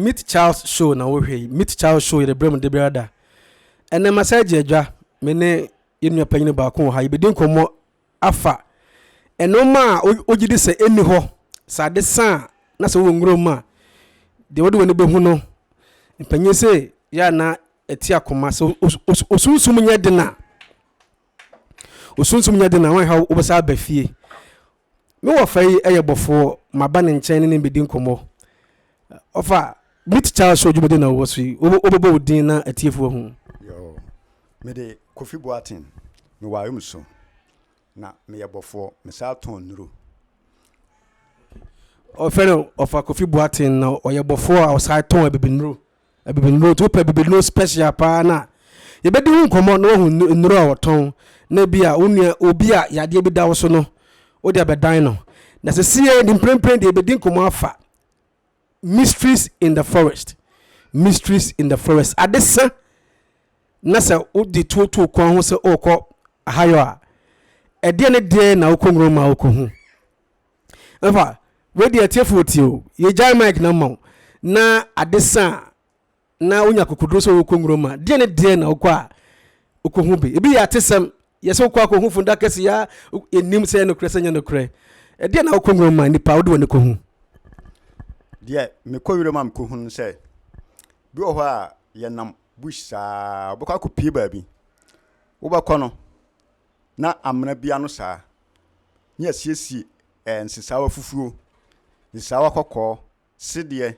Meet Charles Show na wohwɛ yi. Meet Charles Show yɛde brɛ mu de biara da. Ɛnɛ masa agye adwa, me ne yɛn nua panyin baako wɔ ha. Yɛbɛdi nkɔmmɔ afa nneɛma a wogye di sɛ ɛnni hɔ, sɛ ade sa a na sɛ wowɔ nwura mu a, deɛ wode w'ani bɛhu no, mpanyin se yɛ a na ɛte akoma sɛ osunsum nyɛ den a, osunsum nyɛ den a wɔn ha wobɛsa aba fie. Me wɔfa yi yɛ bɔfoɔ, maba ne nkyɛn ne ne bɛdi nkɔmmɔ. Ɔfa Meet Charles Show dwumadi na wowɔ so yi, wobɛbɔ wo din na atiefoɔ ahu. Yo, mede Kofi Boateng, mewɔ Ayomso, na meyɛ bɔfoɔ, mesan tɔn nnuro. Ɔfrɛ no ɔfa Kofi Boateng na ɔyɛ bɔfoɔ a ɔsan tɔn abibinuro. Abibinuro nti wopɛ abibinuro special paa na yɛbɛdi ho nkɔmmɔ na wahu nnuro a wɔtɔn na bi a wo nua obi a yadeɛ bi da wo so no wode abɛdan no. Na sesie ne mprempren deɛ yɛbɛdi nkɔmmɔ afa mysteries in the forest. Mysteries in the forest. Ade sa na sɛ wode tuo to kɔn ho sɛ ɔrekɔ ahayɔ a, ɛdeɛ ne deɛ na wokɔ nwura mu a wokɔhu. Ɛfa wei deɛ atiefoɔ tie o, yɛgyae mic na ma wo na ade sa a na wonya akokoduro sɛ wokɔ nwura mu a, deɛ ne deɛ na wokɔ a wokɔhu bi. Ebi yɛ atesɛm, yɛ sɛ wokɔ akɔhu funda kɛse ya yɛnim sɛ ɛyɛ nokorɛ sɛ nyɛ nokorɛ. Ɛdeɛ na wokɔ nwura mu a nipa wode w'ani kɔhu. Deɛ mekɔ nwura mu a mekɔhu no sɛ, bi wɔ hɔ a yɛnam bush saa wobɛkɔ akɔpie baabi wobɛkɔ no na amena bi ano saa ne asiesie eh, nsesaawa fufuo nsesaawa kɔkɔɔ sedeɛ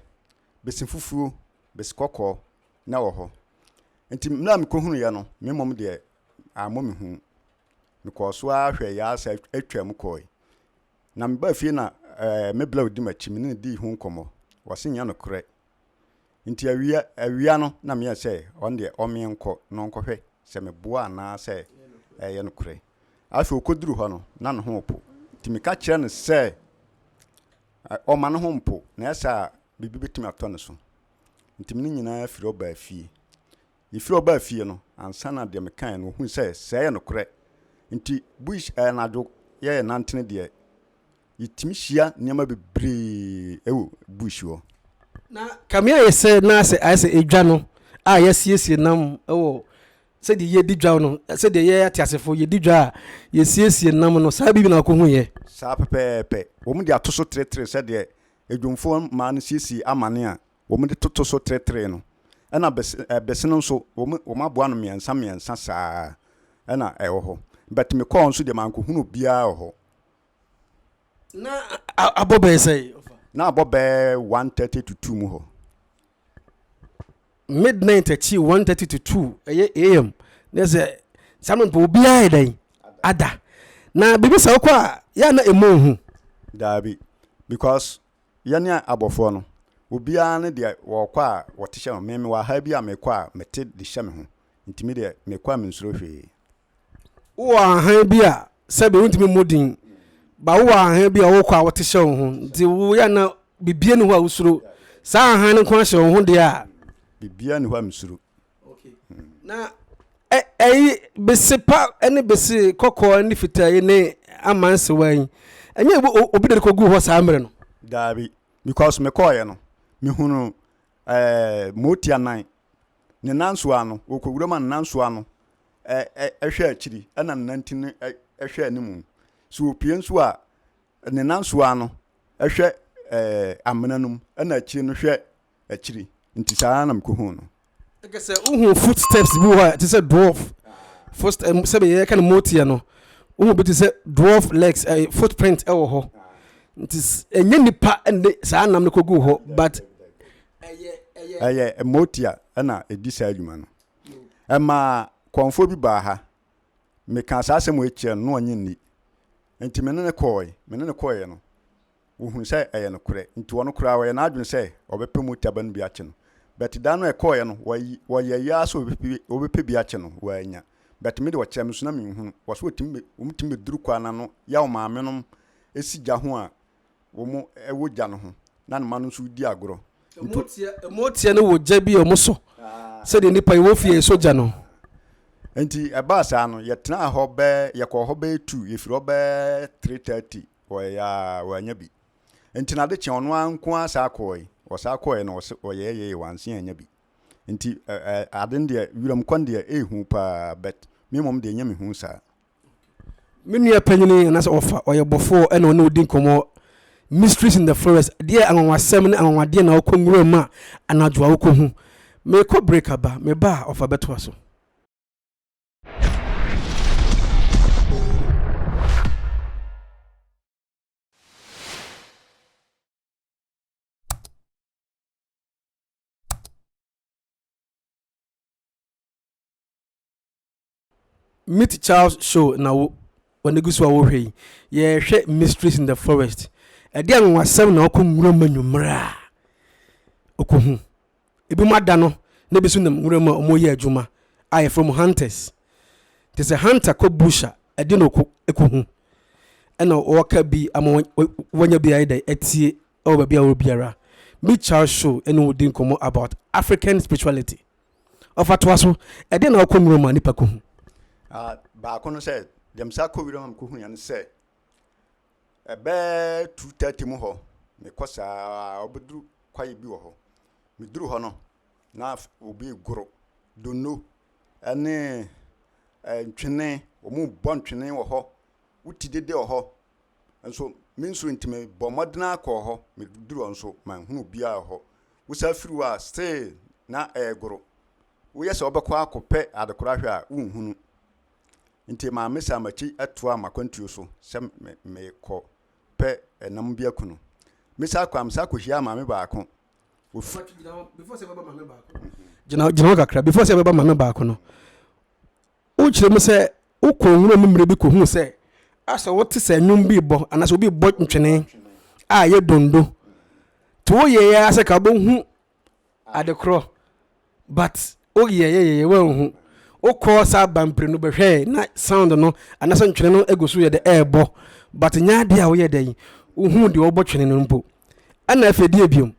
besi fufuo besi kɔkɔɔ na wɔ hɔ nti mmerɛ a mekɔhunuiɛ no me mmom deɛ ammɔ me hu mekɔɔ so ara hwɛ yɛ ara sɛ atwa mu kɔe na mebaa fie na eh, me bla odi m'akyi me ne no dii ho nkɔmmɔ wɔse nyɛ nokorɛ Nti awia awia no na meyɛɛ sɛ ɔno deɛ ɔmeɛ nkɔ na ɔnkɔhwɛ sɛ meboa anaa sɛ ɛyɛ nokorɛ. Afei ɔkɔduru hɔ no na ne ho repo. Nti meka kyerɛ no sɛ ɔma ne ho mpo na ɛyɛ saa a biribi bɛtumi atɔ ne so. Nti me ne nyinaa firi hɔ baa fie. Yɛfiri hɔ baa fie no ansa na deɛ mekaeɛ no ɔhunu sɛ sɛ ɛyɛ nokorɛ. Nti bush anadwo yɛyɛ nantene deɛ Yɛtumi hyia nneɛma bebree wɔ bush hɔ. Na kame ayɛ sɛ na sɛ ayɛ sɛ edwa no a yɛasiesie nam wɔ sɛdeɛ yɛdi dwa no, sɛdeɛ yɛyɛ ateasefo yɛdi dwa a yɛsiesie nam no, saa biribi na wokɔhu yɛ? Saa pɛpɛɛpɛ. Wɔde ato so tretre sɛdeɛ edwomfoɔ mmaa no siesie amane a wɔde toto so tretre no. Ɛna bese bese no nso, wɔn wɔaboa no mmiɛnsa mmiɛnsa saa ɛna ɛwɔ hɔ. But mekɔɔ nso deɛ mankɔhunu obiara wɔ hɔ. Na abɔ bɛyɛ sɛ? Na abɔ bɛyɛ 1:30 to 2 mu hɔ. Midnight akyi 1:30 to 2 ɛyɛ am na sɛ saa mmerɛ mpo obiara yɛ dɛn ada na biribi sɛ wokɔ a yɛ na ɛmu nhu. Daabi because yɛne abɔfoɔ no obiara ne deɛ wɔkɔ a wɔte hyɛ me mewɔ aha bi a mekɔ a mete de hyɛ me ho nti me deɛ mekɔ a mensuro hwee. Wowɔ ahan bi a sɛbe wontumi mmɔ din ba wowɔ ahan bi a wokɔ a wote hyɛ wo ho nti woyɛ na bibia ni hɔ a wosuro saa ahan no nko ahyɛ wo ho deɛ a. Bibia ni hɔ a mesuro. Na ɛyi bese pa ne bese kɔkɔɔ ne fitaa yi ne amansewa yi ɛnyɛ obi de kɔgu hɔ saa mmerɛ no. Daabi because mekɔɔyɛ no mehunu ɛɛ motia nan ne nan soa no wɔkɔ wuram a ne nan soa no hwɛ akyiri ɛna ne nantin no hwɛ anim. Sɛ opue nso a, ne nansoa no hwɛ amena no mu ɛna akyiri no hwɛ akyiri. Nti saa ara na mekɔhuu no. Ɛkɛ sɛ wohu footsteps bi wɔ hɔ a ɛte sɛ dwarf footsteps sɛbe yɛka no moteɛ no, wohu bi te sɛ dwarf legs eh, footprint ɛwɔ hɔ. Nti ɛnyɛ nipa ɛnde saa nam no kɔguu hɔ but ɛyɛ ɛyɛ ɛyɛ motia ɛna ɛdi saa adwuma no. Ɛmaa kɔmfoɔ bi baa ha. Mekaa saa asɛm wei kyerɛɛ no, na ɔnnye nni. Enti me ne no kɔɔe. Me ne no kɔeɛ no, ɔhunuu sɛ ɛyɛ nokorɛ. Nti ɔno koraa ɔyɛ n'adwene sɛ ɔbɛpɛ motaba no bi akye no. But da no a ɛkɔeɛ no, wɔyɛeɛ ara sɛ wɔbɛpɛ bi akye no, wɔannya. But me deɛ ɔkyerɛ me so na menhunu. Wɔse wɔtumi wɔtumi bɛduru kwan no ano, yaw maamenom si gya ho a, wɔn wɔ gya no ho na ne mma no nso redi agorɔ. Mmotia no wɔ gya bi a wɔsɔ sɛdeɛ nnipa yɛwɔ fie yɛsɔ gya no. Nti ɛbaa saa no yɛtenaa hɔ bɛɛ yɛkɔɔ hɔ bɛyɛ 2 yɛfiri hɔ bɛyɛ 3:30 wɔyɛ a wɔanya bi. Nti na ade kye ɔno ara nko ara saa kɔɔe. Ɔsan kɔeɛ no, ɔse ɔyɛɛyɛɛ wanse annya bi. Nti ɛ ade no deɛ, wiram kɔ no deɛ ɛyɛ hu paa but me mmom deɛ ɛnyɛ me hu saa. Me nua panyini anaasɛ ɔfa ɔyɛ bɔfoɔ ɛna ɔne odi nkɔmmɔ mysteries in the forest deɛ anwanwasɛm ne anwanwadeɛ na wokɔ nwura mu a anadwo a wokɔhu mekɔ break aba meba a ɔfa bɛtoa so. Meet Charles show na wo wɔn gu so a wɔhwɛ yi. Yɛhwɛ Mysteries in the Forest. Ɛde anwanwasɛm na ɔkɔ nwura mu anwummerɛ a ɔkɔhu. Ebi mu ada no na ebi nso nam nwura mu a wɔyɛ adwuma a yɛfrɛ mu hunters. Te sɛ hunter kɔ bush a ɛde na ɔkɔ ɛkɔhu. Ɛna wɔka bi ama wɔanya bi ayɛ dɛ atie ɛwɔ baabi a wɔwɔ biara. Meet Charles show ɛne wɔdi nkɔmmɔ about African spirituality. Ɔfa toa so, ɛdeɛn na wokɔ nwura mu a nipa kɔhu? Ah, baako no sɛ, deɛ mesan kɔ wura mu a mekɔhuiɛ no sɛ, ɛbɛɛ 2:30 mu hɔ, mekɔ saa wobɛduru kwaeɛ bi wɔ hɔ. Meduru hɔ no, na obi regoro donno ne ntwene, wɔrebɔ ntwene wɔ hɔ, wote dede wɔ hɔ. Nso me nsuro nti mebɔɔ mmɔden ara kɔɔ hɔ, meduru hɔ nso manhunu obiara wɔ hɔ. Wosan firi hɔ a still na ɛregoro. Woyɛ sɛ wobɛkɔ akɔpɛ adekora ahwɛ a wonhunu. Nti ɛmaa mesan m'akyi toaa m'akwantuo so sɛ merekɔ pɛ ɛnam bi aku no. Mesan kɔ a mesan kɔhyiaa maame baako. Gyina hɔ kakra before sɛ ɛbɛba maame baako no. Wokyerɛ mu sɛ wokɔɔ nwura mu mmerɛ bi kɔhuu sɛ asɛ wote sɛ nnwom bi rebɔ anaasɛ obi rebɔ ntwene a ɛyɛ dondo nti woyɛeɛ ara sɛ ka wobɛhu adekorɔ but woyɛyɛyɛyɛ woanhu wokɔɔ saa bampire no bɛhwɛɛ na sound no anaasɛ ntwene no gu so yɛ dɛ ɛrebɔ but nyɛ adeɛ a woyɛ dɛ wohu deɛ ɔbɔ twene no mpo ɛna afei deɛ biom.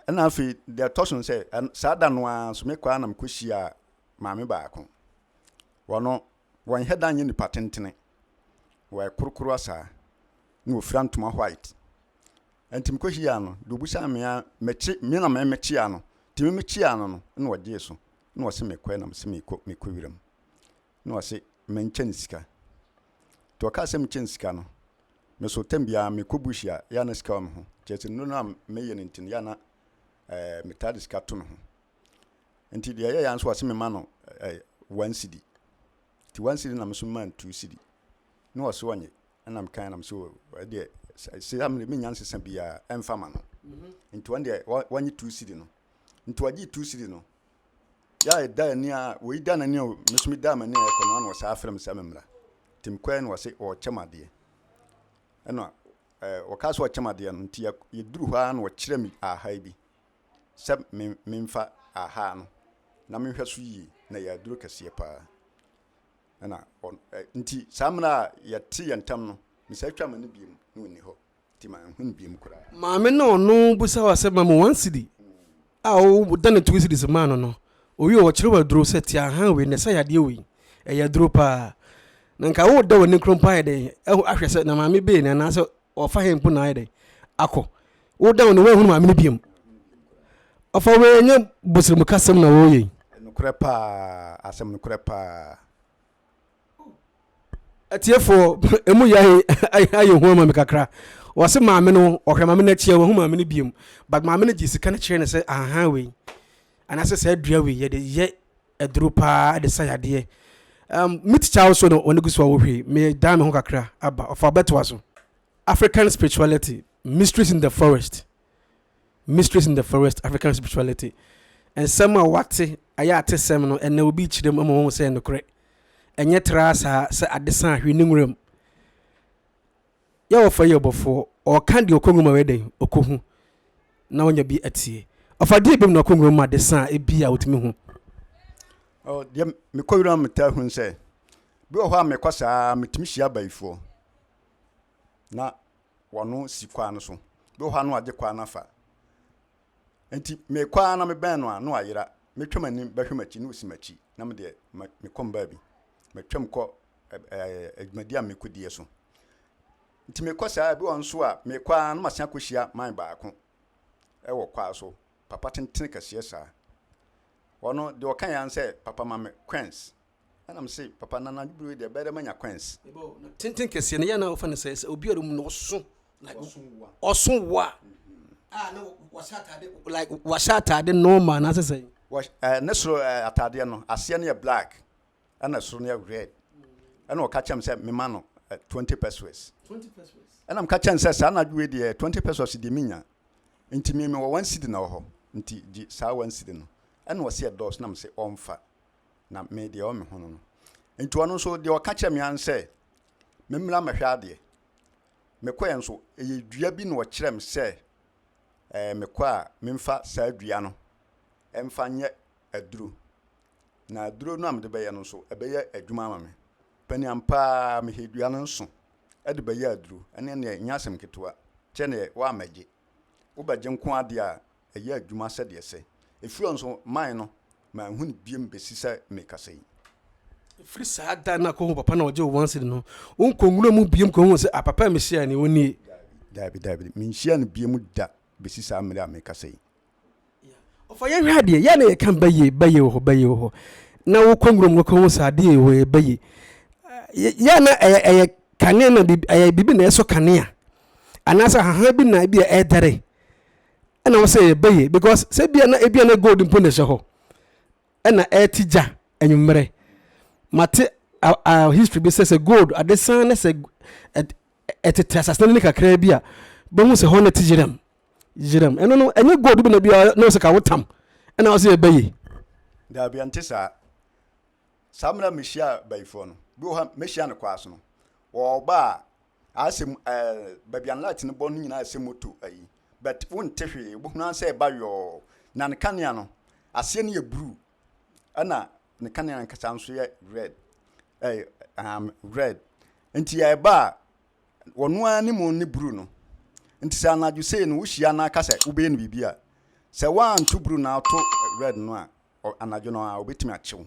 Ɛna afei deɛ ɛtɔ so no sɛ saa da no ara nso mekɔ ara na mekɔhyiaa maame baako. Wɔno wɔnhyɛ da nyɛ nipa tentene. Wɔyɛ korokorowa saa na wɔfira ntoma white. Nti mekɔhyiaa no, deɛ ɔbisaa me ara mekye me na mekyeaa no. Nti me mekyeaa no no na ɔgyee so na ɔse mekɔɛ na mese mekɔ mekɔ wiram. Na ɔse menkyɛ no sika. Nti ɔkaa sɛ menkyɛ no sika no, me so tɛm biara mekɔ bush a, yɛ a na sika wɔ me ho. Kyerɛ sɛ nnuro no a meyɛ no nti no, yɛ a na ɛɛ metaa de sika to me ho. Nti deɛ ɛyɛeɛ ara nso ɔse mema no ɛɛ 1 cedi. Nti 1 cedi na me so memaa no 2 cedi. Na ɔse ɔnye. Ɛna mekaeɛ na mese ɛdeɛ sɛ mede menya nsesa biara ɛmfa ma no. Nti ɔno deɛ wɔnye 2 cedi no. Nti ɔgyee 2 cedi no, Yɛ a ɛda ani a wei da n'ani a me nso medaa m'ani a ɛkɔ no ana ɔsaa frɛ me sɛ memmra. Nti mekɔɛ no ɔse ɔrekyɛ me adeɛ. Ɛna ɛɛ ɔkaa sɛ ɔkyɛ me adeɛ no nti yɛduru hɔ ara na ɔkyerɛ me ahae bi sɛ me memfa ahaa no na menhwɛ so yie na ɛyɛ aduro kɛseɛ paa. Ɛna ɔ nti saa mmerɛ a yɛte yɛn ntam no mesaa twaa m'ani biom na ɔnni hɔ. Nti manhu no biom koraa. Maame no a ɔno bisa wo sɛ ma me 1 cedi a wodane 2 cedis maa no no, owie a ɔkyerɛ wo aduro sɛ te ahan wei na ɛsa yadeɛ wei, ɛyɛ aduro paa. Na nka woda w'ani koro mpo ayɛ dɛn ahwɛ sɛ na maame bee ni anaasɛ ɔfa he mpo na ayɛ dɛn akɔ. Woda wo no woanhunu maame no biom. Ɔfa wei ɛnyɛ bosremukasɛm na wɔreyɛ yi. Nokorɛ paa, asɛm nokorɛ paa. Atiefoɔ, emu yɛ ayɛ hu ama me kakra. Wɔse maame no, ɔhwɛ maame no akyi a wahu maame no biom. But maame no gye sika no kyerɛ no sɛ ahahan wei anaasɛ saa dua wei yɛde yɛ aduro paa de sa yadeɛ. Me tikya also no ɔne gu so a wɔhwɛ yi, medan me ho kakra aba, ɔfa bɛtoa so. African spirituality, mysteries in the forest. Mysteries in the Forest, African Spirituality. Nsɛm a wate, ayɛ atesɛm no, ɛnnɛ obi rekyerɛ mu ama wɔahu sɛ ɛyɛ nokorɛ. Ɛnyɛ traa saa sɛ ade sa a hwee nni nwura mu. Yɛ ɔfa yi ɔbɔfoɔ, ɔreka deɛ ɔkɔ nwura mu a ɔyɛ dɛn? Ɔkɔhu na wanya bi atie. Ɔfa deɛ biom na ɔkɔ nwura mu ade sa a ebi a ɔtumi hu. Oh, deɛ mekɔ nwura mu metaa hu sɛ, bi wɔ hɔ a mekɔ saa metumi hyia abayifoɔ na wɔno si kwan no so. Bi wɔ hɔ a na wagye kwan no afa. Nti mekɔ ara na mebɛn no a na wayera. Metwa m'anim bɛhwɛ m'akyi na ɔsi m'akyi na me deɛ mekɔ me baabi. Matwam kɔ adwumadi a mekɔdiɛ so. Nti mekɔ saa bi wɔ nso a mekɔ ara na masan akɔhyia man baako. wɔ kwaa so, papa tentene kɛseɛ saa. Ɔno deɛ ɔka yɛn sɛ papa ma me coins. Ɛna me se papa na anadwo bere deɛ ɛbɛyɛ dɛ manya coins. Na tenten kɛseɛ no yɛ na wofa no sɛ sɛ obi a ɔmu no ɔso like ɔso wa a na wahyɛ ataade like wahyɛ ataade normal na asɛ sɛ. Wɔ ɛɛ ne soro ɛɛ ataadeɛ no aseɛ no yɛ black ɛna soro no yɛ red ɛna ɔka kyerɛ me sɛ mema no 20 pesos. 20 pesos. Ɛna meka kyerɛ no sɛ saa anadwo wei deɛ 20 pesos deɛ menya nti me mewɔ one cedi na wɔ hɔ nti gye saa one cedi no ɛna ɔse ɛdɔɔso na mese ɔmfa. na me deɛ ɔwɔ me ho no no. Nti ɔno nso deɛ ɔka kyerɛ me ara ne sɛ memmra mmɛhwɛ adeɛ. Mekɔɛ nso, ɛyɛ dua bi na ɔkyerɛ me sɛ ɛɛ mekɔ a memfa saa dua no mfa nyɛ aduro. Na aduro no a mede bɛyɛ no nso, ɛbɛyɛ adwuma ama me. Pani ampa ara mehwɛ dua no nso de bɛyɛ aduro. Ɛne neɛ ɛnyɛ asɛm ketewa. Kyɛ neɛ woammɛgye. Wobɛgye nko ara deɛ a, ɛyɛ adwuma sɛdeɛ ɛsɛ. Ɛfiri hɔ nso, man no, manhu no biom bɛsi sɛ merekasa yi. Ɛfiri saa da no a kɔhu papa no a ɔgye wo one cedi no, wonkɔ nwura mu biom kɔhu sɛ, ah, papa a mehyiaa no yi, ɔnie. Daabi, daabi, menhyiaa no biom da bɛsi saa mmerɛ a merekasa yi. Ɔfa yɛnhwɛ adeɛ, yɛ na yɛka bɛye, bɛye wɔ hɔ, bɛye wɔ hɔ. Na wokɔ nwura mu kɔhu sɛ adeɛ wɔ yɛ bɛye. Yɛ na ɛyɛ ɛyɛ kanea na ɛyɛ biribi na ɛsɔ kanea. Anaasɛ ahahan bi na ebi a ɛredɛre. Ɛna wɔ sɛ ɛyɛ bɛye because sɛ ebia na ebia na gold mpo na ɛhyɛ hɔ. Ɛna ɛrete gya anwummerɛ. Mate a, a history bi sɛ sɛ gold adesan na sɛ ɛtete asase no ani kakraa bi a bɛhu sɛ hɔ na ɛte yerɛm. Yerɛm. Ɛno no ɛnyɛ gold bi na bi a na sɛ ka wotam ɛna wɔ sɛ ɛbɛye. Daabi ɛnte saa. Saa mmerɛ a mehyia bayifoɔ no, bi wɔ hɔ a mɛhyia no kwaa so no, wɔba a Ayɛ sɛ ɛɛ baabi a light no bɔ no nyinaa ayɛ sɛ moto ayi but wonte hwee wobɛhunu ara sɛ ɛba yɔɔ na ne kanea no aseɛ no yɛ blue ɛna ne kanea ankasa nso yɛ red ɛɛ um, red nti ɛba a wɔn ara ne mu ne blue no nti sɛ anadwo sei no wohyia no aka sɛ wobɛyɛ no biribi a sɛ woanto blue na ato red no a anadwo no a wobɛtumi akyew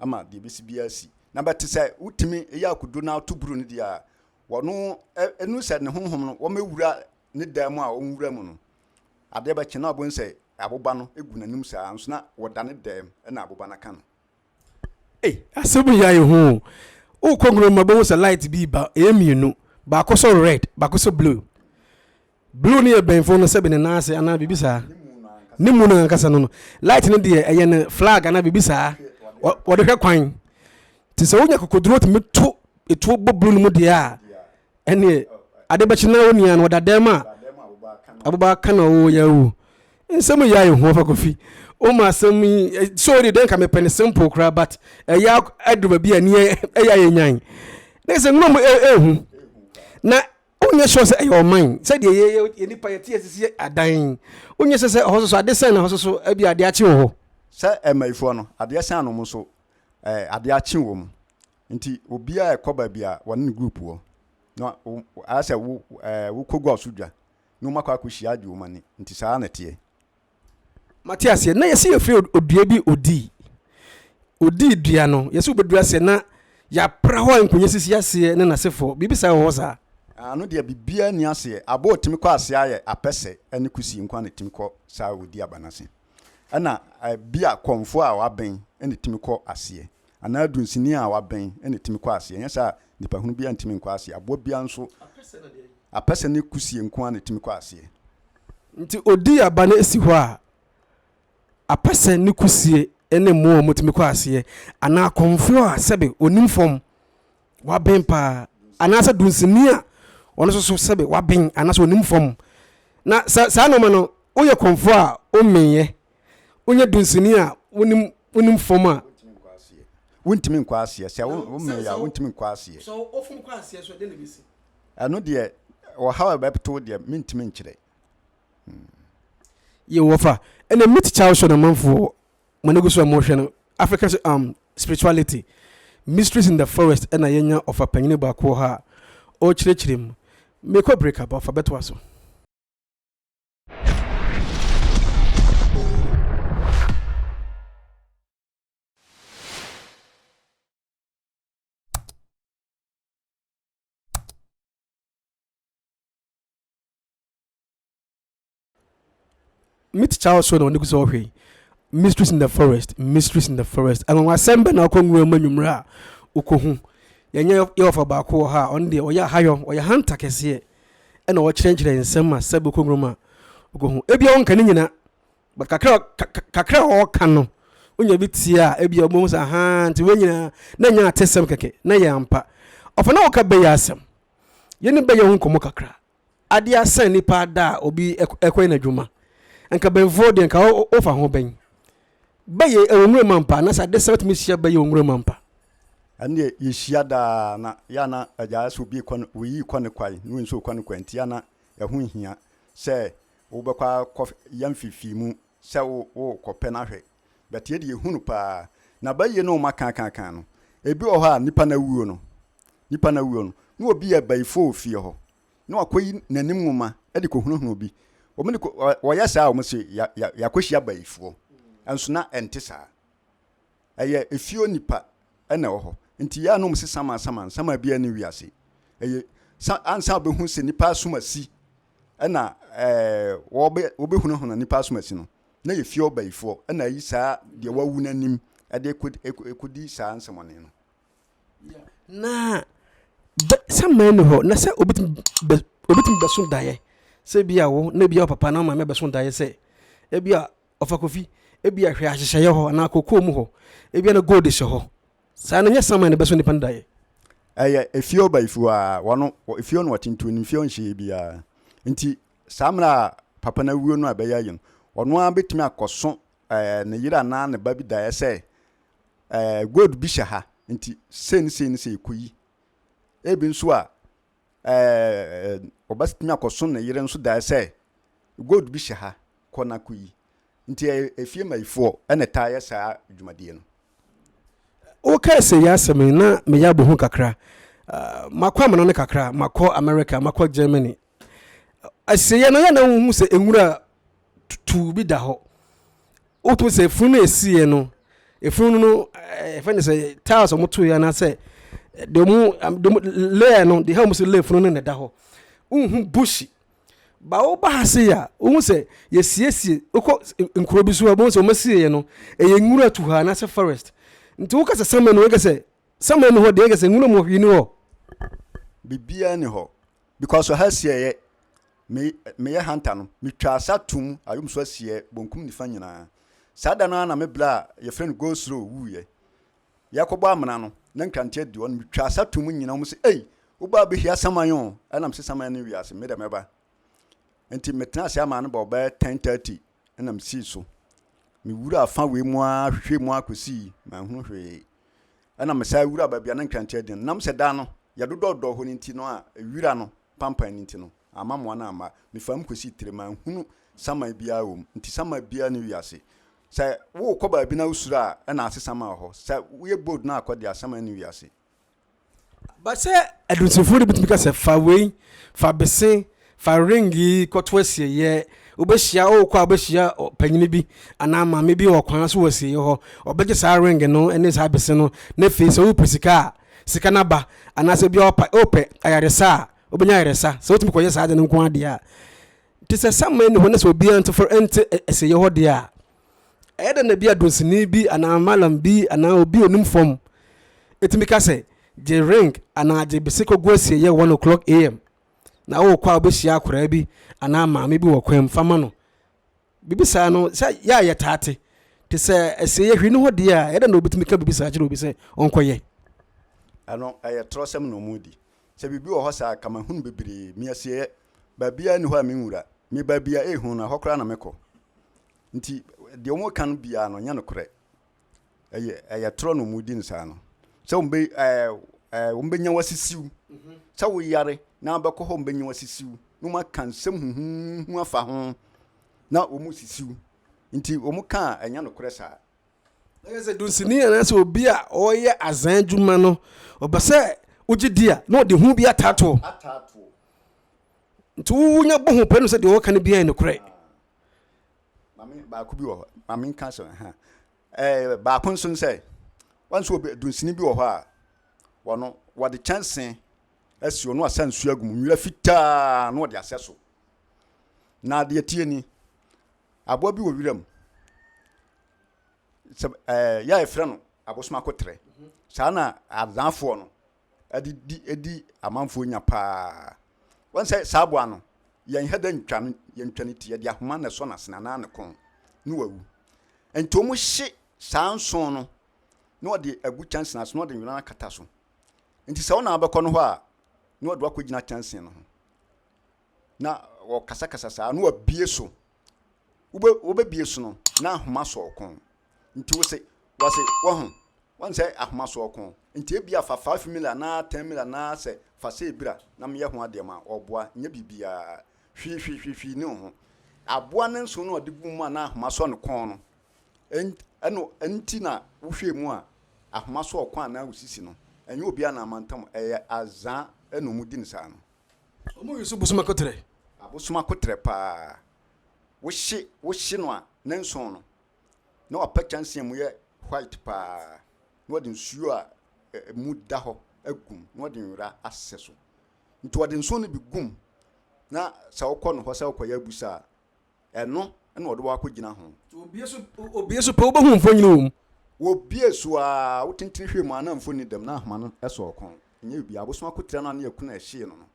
ama deɛ ɛbɛsi biara asi. Na bɛte sɛ wotumi yɛ akodo na ato buru no deɛ a, wɔno ɛnu sɛ ne honhom no wɔmɛwura ne dan mu a wɔnwura mu no, adeɛ bɛkye na wɔbɛhu sɛ aboba no gu n'anim saa nso na wɔda ne dan mu na aboba no aka no. Ei, asɛm yi ayɛ hu o. Wokɔ nwura mu a wobɛhu sɛ light bi ba, ɛyɛ mmienu. Baako sɔ red, baako sɔ blue. Blue no yɛ bɛnfo no sɛbi ne nan ase anaa biribi saa. Ne mu no ankasa no no. Light no deɛ ɛyɛ ne flag anaa biribi saa. Wɔde hwɛ kwan. Te sɛ wonya kokoduro tumi to etuo bɔ blue no mu deɛ a ɛneɛ ade bɛkye na wo nua no ɔda dɛm a aboba ka na ɔwɔ yɛ awu. Nsɛm yi ayɛ hu ɔfa kofi. Woma asɛm yi so de dɛn ka mepɛ ne simple koraa but ɛyɛ aduru baabi a ni ɛyɛ ayɛ nyan. Ne sɛ nwura mu ɛhu. Na Wonyɛ sure sɛ ɛyɛ ɔman sɛdeɛ yɛ yɛ yɛ nipa yɛte yɛsisi adan wonyɛ sɛ sɛ ɛhɔ soso ade sɛn na ɛhɔ soso ebi ade akye wɔ hɔ. Sɛ ɛmayifoɔ no adeɛ sɛn na wɔn nso ɛɛ adeɛ akye wɔn nti obiara ɛkɔ baabi a wɔne ne group wɔ na ayɛ sɛ wo ɛɛ wokɔ gua so dwa na wɔn akɔ akɔhyia agye wɔn ani nti saa na ɛteɛ. Mate aseɛ. Na yɛse yɛfiri odua bi odii. Odii dua no, yɛse wobɛduru aseɛ na yɛapra hɔ a nkonnwa sisi aseɛ ne n'asefoɔ. Biribi saa wɔ hɔ saa? Ano deɛ biribiara nni aseɛ. Aboa a ɔtumi kɔ aseɛ ayɛ apɛsɛ ne kusie nko ara na ɛtumi kɔ saa ɔdi aba no ase. Ɛna bi a kɔmfoɔ a waben na ɛtumi kɔ aseɛ. Anaa dunsini a waben na ɛtumi kɔ aseɛ. Ɛnyɛ saa a nipahunu biara ntumi nkɔ aseɛ. Aboa biara nso apɛsɛ ne kusie nko ara na ɛtumi kɔ aseɛ. Nti odi aba no si hɔ a, apɛsɛ ne kusie ne mmoa a wɔtumi kɔ aseɛ, anaa akɔmfoɔ a sɛbe ɔnim fam, waben paa, anaasɛ dunsini a ɔno nso so sɛbe waben anaasɛ ɔnim fam. Na sɛ saa nneɛma no, woyɛ kɔmfoɔ a wommenyɛ, wonyɛ dunsini a wonim wonim fam a. Wontumi nkɔ aseɛ. Sɛ wommɛn a wontumi nkɔ aseɛ. Sɛ wofom kɔ aseɛ so ɛdɛn na ɛbɛsi? Ɛno deɛ ɔhaw a ɛbɛto wo deɛ mentumi nkyerɛ. Yɛ wɔfa ɛna meet child show na manfoɔ mo ani gu so a mohwɛ no African um, spirituality mysteries in the forest ɛna yɛnya ɔfa panyini baako wɔ hɔ a ɔrekyerɛkyerɛ mu mekɔ break aba ɔfa bɛtoa so. Me tikya wɔ so na ɔne gu sɛ ɔhwɛ yi. Mysteries in the forest, mysteries in the forest. Anwanwasɛm bɛ na ɔkɔ nwura mu anwummerɛ a wokɔhu. Yɛnyɛ yɛwɔfa baako wɔ ha a ɔno deɛ ɔyɛ ahayɔ, ɔyɛ hunter kɛseɛ ɛna ɔkyerɛkyerɛ nsɛm a sɛ bɛkɔ nwura mu a wokɔhu. Ebia ɔnka ne nyina but kakra kakra a ɔka no wonya bi tie a ebia wobɛhu sɛ ahaa nti wei nyinaa na ɛnyɛ atesɛm kɛkɛ na ɛyɛ ampa. Ɔfa na woka bɛyɛ asɛm. Yɛne bɛyɛ ho nkɔmmɔ kakra. Adeɛ asa nnipa ada a obi ɛkɔyɛ n'adwuma. Nka bɛnfoɔ deɛ nka wofa ho bɛn. Bɛyɛ ɛwɔ nwura mu ampa anaasɛ ade sa wotumi hyia bɛyɛ wɔ nwura mu ampa. Ɛno deɛ yɛhyia daa na yɛ a na agya sɛ obi rekɔ oyi rekɔ ne kwae na oyi nso rekɔ ne kwae nti yɛ a na ɛho nhia sɛ wobɛkɔ akɔ yɛ mfeefeemu sɛ wo worekɔpɛ no ahwɛ but yɛ deɛ yɛhu no paa na bayie no wɔn akaakaaka no ebi wɔ hɔ a nipa no awuo no nipa no awuo no na obi yɛ bayifoɔ wɔ fie hɔ na wakɔyi n'anim nwoma de kɔhunahuna obi. Wɔn de kɔ, wɔyɛ saa a wɔn se ya, ya, yɛakɔhyia bayifoɔ. Nso na ɛnte saa. Ɛyɛ efie onipa na ɛwɔ hɔ. Nti yɛ a na wɔn se saman saman, saman biara nni wiase. Ɛyɛ sa, ansa wobɛhu sɛ nipa asom asi ɛna ɛɛ wɔbɛ, wɔbɛhunahuna nipa asom asi no, na yɛ fie ɔbayifoɔ ɛna ayi saa deɛ wawu no anim ɛde kɔdi saa nsɛmɔne no. Na bɛ saman ni hɔ na sɛ obetumi bɛ obetumi bɛso daeɛ sɛ ebi a wo na ebi a wo papa na wo maame bɛso daeɛ sɛ ebi a ɔfa kofi ebi a hwɛ ahyehyɛeɛ hɔ anaa kokoo mu hɔ ebi a na gold hyɛ hɔ saa no nyɛ saman na ɛbɛso nipa no daeɛ. Ɛyɛ efie ɔbayifoɔ a wɔn efie na ɔte nti onim fie nhyehyɛeɛ biara nti saa mmerɛ a papa no awuo no a ɛbɛyɛ ayi no ɔno ara bɛtumi akɔso ɛɛ ne yere anaa ne ba bi daeɛ sɛ ɛɛ gold bi hyɛ ha nti sei ne sei ne sei kɔyi. Ebi nso a ɛɛ ɔbɛtumi akɔso ne yere nso daeɛ sɛ gold bi hyɛ ha kɔ na kɔyi. Nti ɛyɛ efie mmayifoɔ ɛna ɛtaa yɛ saa dwumadie no. Wokae sɛ yi asɛm yi na meyɛ abɔ hu kakra. Uh, makɔ amena no kakra, makɔ America, makɔ Germany. Asieɛ no yɛ na wohu sɛ nwura tutuu bi da hɔ. Wotumi sɛ efunu no esieɛ no, efunu no ɛfɛ ne sɛ tiles a wɔtoeɛ anaasɛ deɛ wɔn deɛ wɔn layer no deɛ wɔn sɛ layer funu no na ɛda hɔ. Wohu bushi. Ba woba ha sei a, wohu sɛ yɛsiesie wokɔ nkuro bi so a wohu sɛ wɔn asieɛ no ɛyɛ nwura tu ha anaasɛ forest. Nti woka sɛ saman no woka sɛ saman no hɔ deɛ ɛka sɛ nwura mu hwee ni hɔ. Biribiara ni hɔ because ɔha sieɛ Me, meyɛ hunter no, metwaa asa toom ayomso asiɛ bonkum nifa nyinaa. Saa da no ara na me bra a yɛfrɛ no Go Slow wuiɛ. Yɛrekɔbɔ amena no, na nkrante adi hɔ no, metwaa asa toom nyinaa, wɔn se, Ei, wo ba abɛhia saman o! Ɛna mese saman ne wiase, me deɛ mɛba. Nti metenaa ase ama no bɔɔ bɛyɛ 10:30 ɛna mesii so. Mewuraa fa wei mu ara hwehwɛɛ mu ara kɔsii, manhunu hwee. Ɛna mesan wuraa baabi a na nkrante adi no, nam sɛ da no yɛdodɔɔdɔɔ hɔ no nti no a wira no pampan no nti no, amma mmoa no amma. Mefaa mu kɔsii tire, manhunu saman biara wɔ mu. Nti saman biara nni wiase. Sɛ worekɔ baabi na wosuro a, ɛna ase saman wɔ hɔ. Sɛ woyɛ bold na akɔ deɛ a, saman nni wiase. But sɛ adunsinfoɔ no bi tumi ka sɛ fa wei, fa bese, fa ring yi kɔto asieeɛ, wobɛhyia, wokɔ a wobɛhyia panyini bi anaa maame bi wɔ kwan so wɔ asieeɛ hɔ, ɔbɛgye saa ring no ne saa bese no, na afei sɛ wopɛ sika a, sika no aba, anaasɛ obi a wopɛ ayaresa a, wobɛnya ayaresa. Sɛ wotumi kɔyɛ saa ade no nko ara deɛ a, nti sɛ saman ni hɔ na sɛ obiara nte fɔ nte asieeɛ hɔ deɛ a, ɛyɛ dɛn na bi a dunsini bi anaa malam bi anaa obi a onim fam ɛtumi ka sɛ gye ring anaa gye bese kɔgu asieeɛ 1 o'clock am na wokɔ a wobɛhyia akoraa bi anaa maame bi wɔ kwan mu fa ma no. Biribi saa no, sɛ yɛ a yɛtaa te. Te sɛ asieeɛ hwee ni hɔ deɛ a, ɛyɛ dɛn na obi tumi ka biribi saa kyerɛ obi sɛ ɔnkɔyɛ? Ɛno, ɛyɛ torɔsɛm na wɔredi. Sɛ biribi wɔ hɔ saa a, ka mahunu bebree. Me asieeɛ, baabiara nni hɔ a menwura. Me baabi a ɛyɛ hu no, ɛhɔ koraa na mekɔ. Nti, deɛ wɔreka no biara no, ɛnyɛ nokorɛ. Ɛyɛ, ɛyɛ torɔ na wɔredi no saa no. Sɛ wɔbɛ, ɛɛ, ɛɛ, wɔbɛnya wo asisiw. Sɛ woyare na wobɛkɔ hɔ, wɔbɛnya wo asisiw. Na wɔaka nsɛm huhuuhu afa ho. Na wɔresisiw. Nti wɔka a, ɛnyɛ nokorɛ saa. Na kyerɛ sɛ dunsini anaasɛ obi a ɔreyɛ azan adwuma no, ɔpɛ sɛ wogye di a, na ɔde hu bi ataatoɔ. Ataatoɔ. Nti wonya bɔ ho pɛ no sɛ deɛ ɔreka no biara yɛ nokorɛ. Maame baako bi wɔ hɔ, maame nka sɛ ha. Ɛɛ baako nso sɛ, wɔn nso obi dunsini bi wɔ hɔ a, wɔn wɔde kyɛnse asi ɔno asa nsuo agu mu, nwura fitaa na wɔde asɛ so. Na deɛ tie ni. Aboa bi wɔ wiram. Sɛ ɛɛ yɛ a yɛfrɛ no abosomakoterɛ. Saa na Azaafoɔ no de di di amanfoɔ nya paa. Wɔn sɛ saa aboa no, yɛn ha da ntwa no, yɛntwa ne ti, yɛde ahoma na ɛsɔ n'asene anaa ne kɔn na wawu. Nti wɔn hye saa nson no na wɔde agu kyɛnsee ase na wɔde nwera akata so. Nti sɛ wɔn na abɛkɔ no hɔ a, na wɔde wakɔgyina kyɛnsee no ho na wɔkasakasa saa na wɔabie so. Wobɛ wobɛbie so no na ahoma sɔ ɔkɔn. Nti wo se wɔse wɔho wɔn sɛ ahoma sɔ ɔkɔn. Nti ebia fa 5 mil anaa 10 mil anaa sɛ fa sɛ ebira na meyɛ ho adeɛ ma ɔboa nyɛ biribiara. Hwii hwii hwii hwii ne ho. Aboa ne nso no ɔde gu mu a na ahoma sɔ ne kɔn no. Ɛno nti na wohwɛ mu a ahoma sɔ ɔkɔn anaa osisi no. Ɛnyɛ obiara na amantam ɛyɛ azaa ɛna wɔn di no saa no. Wɔn use bosom akoterɛ. Abosom akoterɛ paa. Wohye wohye no a ne nson no na wapɛ kyɛnsee a emu yɛ white paa na wɔde nsuo a emu da hɔ agu mu na wɔde nwera asɛ so. Nti wɔde nson no bi gu mu na sɛ wokɔ no hɔ sɛ wokɔyɛ abusa a, ɛno na wɔde wo akɔgyina ho. Obie so obie so pɛ wobɛhu mfonini wɔ mu. Wɔbie so a wotentene hwɛ mu a na mfonini da mu na ahoma no sɔ ɔkɔn. Ɛnyɛ biribiara, abosom akotire no a ne yɛko na ɛhyee no no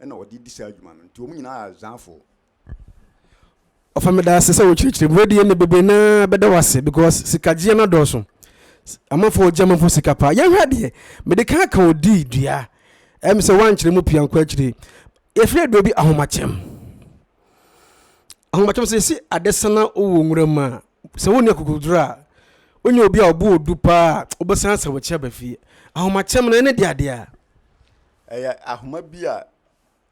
na wɔde di saa adwuma no. Nti wɔn nyinaa yɛ Azanfoɔ. Ɔfa meda ase sɛ wokyerɛkyerɛ mu. Wei deɛ ne bebree naa bɛda wo ase because sikagyeɛ no adɔɔso. Amanfoɔ gye amanfoɔ sika paa. Yɛnhwɛ adeɛ. Mede kan aka odii dua. Ɛm sɛ woankyerɛ mu pii ankɔ akyire. Yɛfrɛ aduro bi ahomakyɛm. Ahomakyɛm sɛ yɛsi adesana wɔ nwura mu a, sɛ wonni akokoduro a, wonyɛ obi a ɔbo odu paa a, wobɛsan asɛ wɔkyi aba fie. Ahomakyɛm no ɛne deɛ adeɛ a. Ɛyɛ ahoma bi a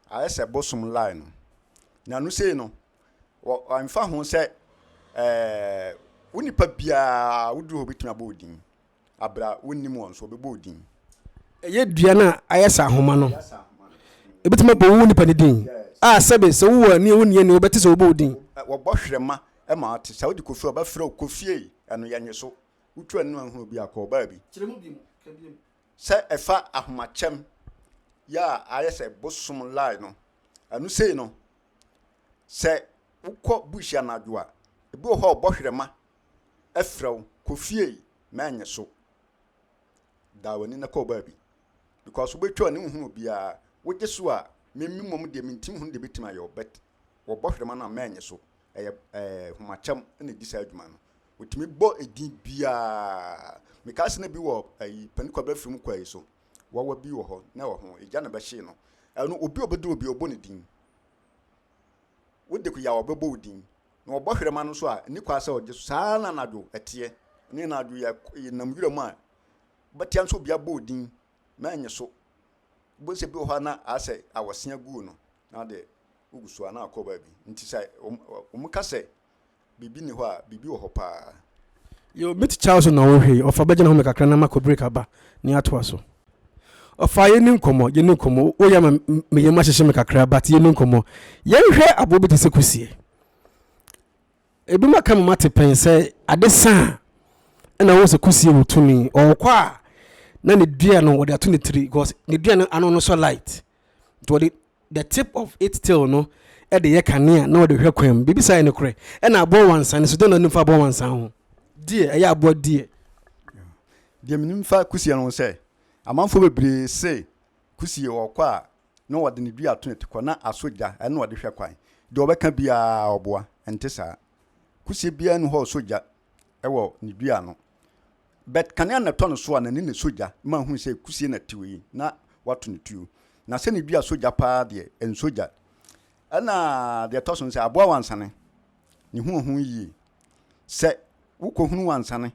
ayɛ sɛ bosom line no. Na no sei no, ɛmfa ho sɛ ɛɛ wo nipa biara woduru hɔ bɛtumi abɔ wo din. Abere a wonnim wɔn nso wɔbɛbɔ wo din. Ɛyɛ dua no a ayɛ sɛ ahoma no. Ebɛtumi abɔ wo nipa no din. A sɛbe sɛ wowɔ ani a wonni ani wobɛte sɛ wɔbɔ wo din. Wɔbɔ hwerɛma ma woate. Sɛ wode kɔ fie a wɔbɛfrɛ wo kɔ fie. Ɛno yɛnnye so. Wotu ani no anhunu obi a, kɔ ɔbaa bi. Kyerɛ mu bio. Ka bio. Sɛ ɛfa ahomakyɛm yɛ a ayɛ sɛ bosom line no, ɛno sei no, sɛ wokɔ bush anadwo a, ebi wɔ hɔ a ɔbɔ hwerɛma frɛ wo, kɔ fie mɛnyɛ so. Da w'ani na kɔ baabi. Because wobɛtwa w'ani wohunu obiara, wogye so a, me mmom deɛ mentim hunu deɛ bɛtumi ayɛ wo, but wɔbɔ hwerɛma no a mɛnyɛ so. Ɛyɛ ɛɛ homakyɛm na ɛdi saa adwuma no. Wɔtumi bɔ edin biara. Mekaa sɛ na bi wɔ ayi Panin Kwabena Firim kwa yi so. Wawa bi wɔ hɔ na ɛwɔ ho. Egya na bɛhyee no. Ɛno obi a ɔbɛduru obi ɔbɔ ne din. Wode ko yaw ɔbɛbɔ wo din. Na ɔbɔ hwerɛma no nso a, ɛni kwa sɛ ɔgye so. Saa na anadwo ɛteɛ. Ne anadwo yɛ yɛnam wura mu a, wobɛtea nso obi abɔ wo din na ɛnyɛ so. Wobɛhu sɛ bi wɔ hɔ a na asɛ awɔsea gu no na de wogu so a na akɔ baabi. Nti sɛ wɔn ka sɛ Biribi nni hɔ a, biribi wɔ hɔ paa. Yo, me teacher so na wohwɛ yi, ɔfa bɛgyina hɔ me kakra na makɔ break aba ne atoa so. Ɔfa yɛni nkɔmmɔ, yɛni nkɔmmɔ, woyɛ ma me yam ahyehye me kakra but yɛni nkɔmmɔ. Yɛnhwɛ aboɔ bi te sɛ kusie. Ebi ma ka ma mate pɛn sɛ ade sa a ɛna wɔn sɛ kusie wɔ tumi. Ɔkɔ a na ne dua no wɔde ato ne tiri because ne dua no ano no sɔ light. Nti wɔde the tip of its tail no de yɛ kanea na wɔde hwɛ kwan mu. Biribi saa yɛ nokorɛ. Ɛna aboa wansa no so, dɛn na wonim fa aboa wansa ho? Deɛ ɛyɛ aboa deɛ. Deɛ menim fa kusie no ho sɛ, amanfoɔ bebree se kusie ɔkɔ a na wɔde ne dua to ne ti kɔ na asɔ gya, ɛno na wɔde hwɛ kwan. Deɛ ɔbɛka biara ɔboa, ɛnte saa. Kusie biara nni hɔ a ɔsɔ gya wɔ ne dua ano. But kanea na ɛtɔ no so a n'ani na ɛsɔ gya ma hu sɛ kusie na ɛte wei na wato ne tuo. Na sɛ ne dua sɔ gya paa deɛ, ɛnsɔ gya. Ɛna deɛ ɛtɔ so no sɛ aboa wansane, ne ho ɔho yie. Sɛ wokɔhunu wansane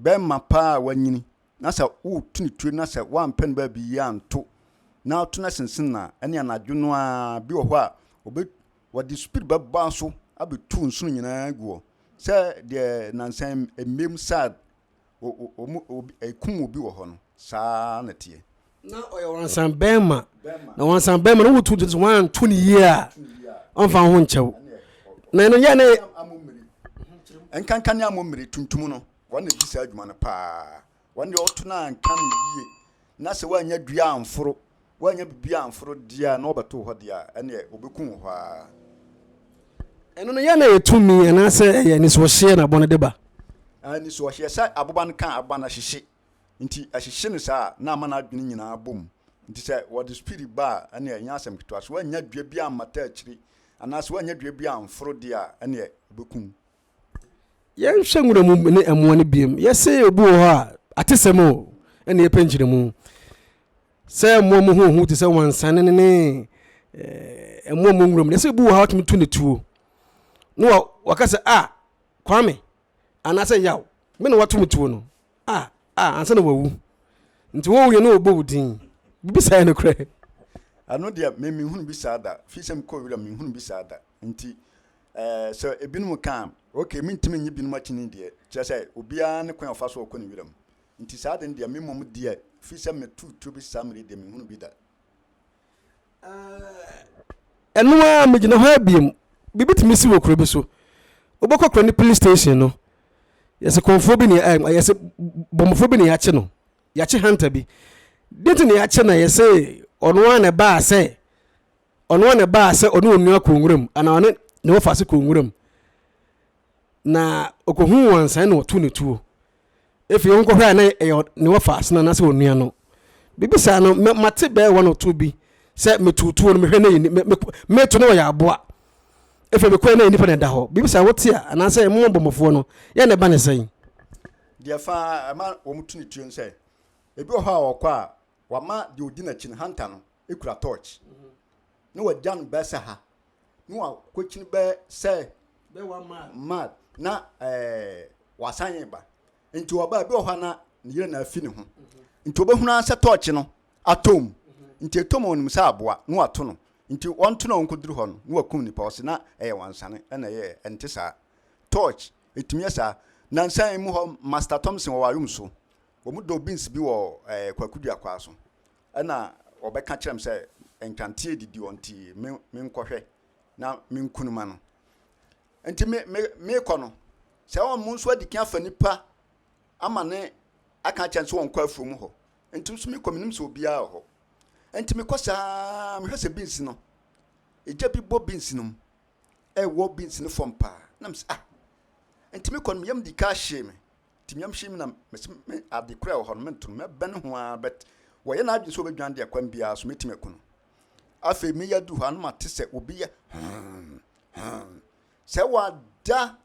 bɛrima paa a wanyini na sɛ woto ne tuo na sɛ woampɛ no baabi yie anto na woto no asensen no a, ɛne anadwo no ara bi wɔ hɔ a wɔbɛ wɔde speed bɛba so abɛtu nsono nyinaa gu hɔ. Sɛ deɛ nansa mmam saa ɛkum obi wɔ hɔ no, saa na ɛteɛ. Na ɔyɛ wansan bɛrima na wansan bɛrima na wotu nso wanto ne yie a ɔmfa ho nkyɛw na ɛno yɛ ne nkanka ne amommere tuntum no wɔn na di saa adwuma no paa wɔn deɛ ɔto no anka no yie na sɛ woanya dua amforo woanya biribi amforo deɛ a na ɔbɛto hɔ deɛ a ɛneɛ ɔbɛku wo hɔ ara. Ɛno no yɛ na ɛyɛ tumi anaasɛ ɛyɛ anisoɔhyeɛ na aboa no de ba? Anisoɔhyeɛ sɛ aboba no ka aboba no ahyehye nti ɛhyehye no saa a na ama n'adwene nyinaa bɔ mu nti sɛ wɔde speed ba a ɛneɛ ɛnyɛ asɛm ketewa. So woannya dua bi ammata akyiri anaasɛ woannya dua bi amforo deɛ a ɛneɛ ɔbɛku wo. Yɛnhwɛ nwura mu ne mmoa no biom. Yɛse obi wɔ hɔ a atesɛm o ɛna yɛpɛ nkyerɛmu. Sɛ mmoa mu ho hu te sɛ wansane ne eh, mmoa mu nwura mu. Yɛse obi wɔ hɔ a watumi to ne tuo. Na waka sɛ a Kwame anaasɛ Yaw me na wato me tuo no. A a ansa na wawu. Nti wɔwuiɛ na wɔbɔ wo din. Biribi saa yɛ nokorɛ? Ɛno deɛ me menhunu bi saa da. Firi sɛ mekɔɔ wira menhunu bi saa da. Nti eh, sɛ ebinom ka a, okay, mentumi nnye binom akyinnye deɛ, kyerɛ sɛ obiara ne kwan a ɔfa so ɔkɔ ne wira mu. Nti saa ade no deɛ, me mmom deɛ, firi sɛ metu tuo bi saa mmerɛ yi deɛ, menhunu bi da. Ɛno ara megyina hɔ abiem, biribi tumi si wɔ kuro bi so. Wobɛkɔ kuro no police station no, yɛsɛ kɔnfoɔ bi ne yɛsɛ bɔmmɔfoɔ bi ne yɛakye no, yɛakye hunter bi. Deɛ nti na yɛakye no yɛsɛ ɔno ara na ɛbaa sɛ Ɔno ara na ɛbaa sɛ ɔne onua kɔɔ nwura mu, anaa ɔne ne wɔfaase kɔɔ nwura mu, na ɔkɔhuu wansan na ɔtoo ne tuo. Afei ɔnkɔhwɛ a na ɛyɛ ne wɔfaase no anaasɛ onua no. Biribi saa no, mate bɛyɛ one or two bi sɛ metuu tuo no mehwɛ na yɛ meto na ɔyɛ aboa. Afei mekɔɛ na yɛ nipa na ɛda hɔ. Biribi saa wote a anaasɛ mo abɔmmɔfoɔ no yɛ na ɛba ne sɛn? Deɛ fa ɛma wɔn tu ne tuo no sɛ, ebi wɔ hɔ a ɔkɔ a wama deɛ ɔdi n'akyi no, hunter no, kura torch na wagya no bɛyɛ sɛ ha na wakɔkyini bɛyɛ sɛ mile na ɛɛ wasan yɛ ba nti ɔba ebi wɔ hɔ a na ne yere na afi ne ho nti ɔbɛhunu ara sɛ torch no atɔ mu nti ɛtɔ mu ɔnim sɛ aboa na wato no nti wɔnto no a ɔnkɔduru hɔ no na wakum nipa ɔse na ɛyɛ wansane ɛna ɛyɛ ɛnte saa torch ɛtumi yɛ saa nansa yi mu hɔ Master Thompson wɔ wayom so wɔn dɔ beans bi wɔ ɛɛ Kwaku Duakwaa so Ɛna ɔbɛka kyerɛ me sɛ nkranteɛ didi hɔ nti me menkɔhwɛ na menku no ma no. Nti me me mekɔ no, sɛ wɔn nso adi kan afa nipa ama ne aka akyerɛ no sɛ wɔnkɔ afuom hɔ. Nti nso mekɔ menim sɛ obiara wɔ hɔ. Nti mekɔ saa mehwɛ sɛ beans no, egya bi bɔ beans no mu, ɛwɔ beans no fam paa. Na mesɛ ah, nti mekɔ no me yam di ka hyee me. Nti me yam hyee me na mese me ade koro a ɛwɔ hɔ no mento no, mɛbɛn ho ara but wɔyɛ n'adwene sɛ ɔbɛdwan deɛ kwan biara so mɛtumi aku no. Afei meyɛ aduru hɔ a na mate sɛ obi yɛ hmm hmm sɛ wada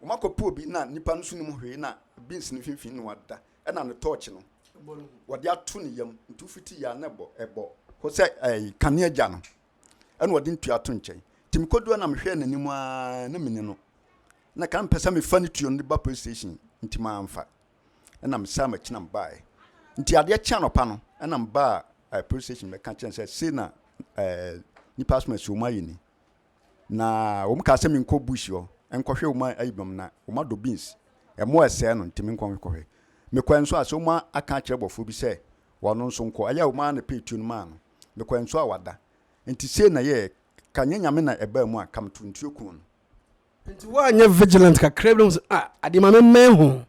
wɔn akɔpɛ obi na nipa no so nim hwee na beans no mfimfini na wada ɛna ne tɔɔkye no wɔde ato ne yam nti wofiti yɛ a na ɛbɔ ɛbɔ hɔ sɛ ɛyi kanea gya no ɛna wɔde ntua ato nkyɛn nti mekɔdua na mehwɛɛ n'anim ara na mene no Na ka mepɛ sɛ mefa ne tuo no de ba police station nti mamfa. Ɛna mesan m'akyi na mebaeɛ. Nti adeɛ kye anɔpa no ɛna mebaa eh, police station bɛka kyerɛ sɛ sei na eh, nipa asoma asi wɔn ayɛ ni. Na wɔn kaa sɛ menkɔ bush hɔ nkɔhwɛ wɔn ayi bɛm na wɔn adɔ beans. Ɛmo a ɛsɛɛ no nti menkɔ nkɔhwɛ. Mekɔɛ nso a sɛ wɔn aka akyerɛ bɔfoɔ bi sɛ wɔn nso nkɔ. Ɛyɛ a wɔn ara na pɛɛ tuo no maa no. Mekɔɛ nso a wada. Nti sei na yɛɛ ka nyɛ nyame na ɛbaa mu a ka meto ntuo kuu no. Nti woanyɛ vigilant kakra bi na sɛ ah adeɛ ma memmɛn ho